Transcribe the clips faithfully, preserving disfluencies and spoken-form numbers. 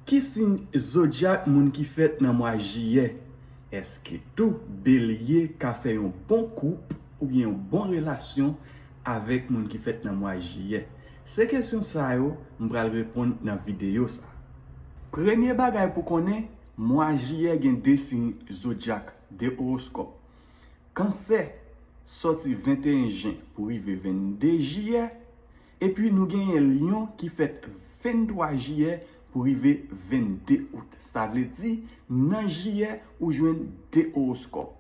Ki siy zodyak moun ki fèt nan mwa jiyè? Èske tou Belye ka fè yon bon koup oubyen yon bon relasyon avèk moun ki fèt nan mwa jiyè? Se kesyon sa yo m pral reponn nan videyo sa. Premye bagay pou konnen, mwa jiyè gen de siy zodyak, de owoskòp. Kansè sòti venteyen jen pou rive vennde jiyè, epi nou genyen Lyon ki fèt venntwa jiyè pou rive vennde out. Sa vle di, nan jiyè, ou jwenn de owoskòp.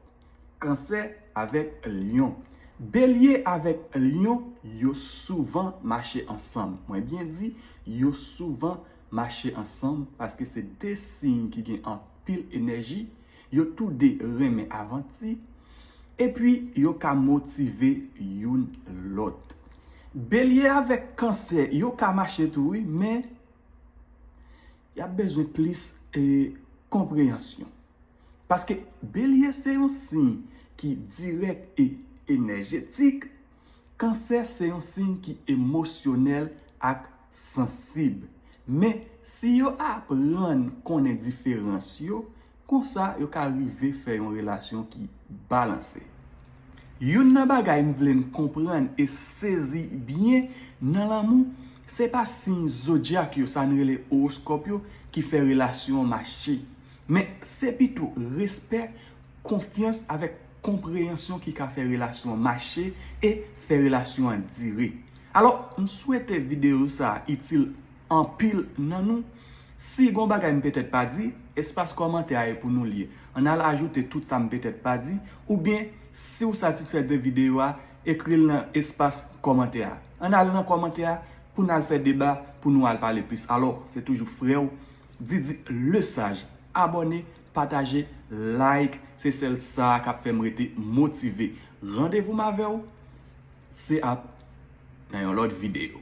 Kansè avèk Lyon. Belye avèk Lyon, yo souvan mache ansanm. Mwen byen di, yo souvan mache ansanm paske se de siy ki gen anpil enèji, yo toude renmen avanti, epi yo ka motive youn lòt. Belye avèk Kansè, yo ka mache tou wi, men y ap bezwen plis e, konpreyansyon. Paske Belye se yon siy ki dirèk e enèjetik, Kansè se yon siy ki emosyonèl ak sansib. Men, si yo aprann konnen diferans yo, konsa yo ka rive fè yon relasyon ki balanse. Youn nan bagay m vle n konprann e sezi byen nan lanmou, se pa siy zodyak yo, sa n rele owoskòp yo, ki fè relasyon an mache. Men, se pito respè, konfyans avèk konpreyansyon ki ka fè relasyon an mache e fè relasyon an dire. Alò, m swete videyo sa a itil anpil nan nou. Si gon bagay m petèt pa di, espas kòmantè a e pou nou li ye. Ann al ajoute tout sa m petèt pa di, oubyen si w satisfè de videyo a, ekri l nan espas kòmantè a. Ann al nan kòmantè a pou n al fè deba, pou nou al pale plis. Alò, se toujou frè w, Didi Lesage. Abòne, pataje, like, se sèl sa k ap fè m rete motive. Randevou m avè w, se ap nan yon lòt videyo.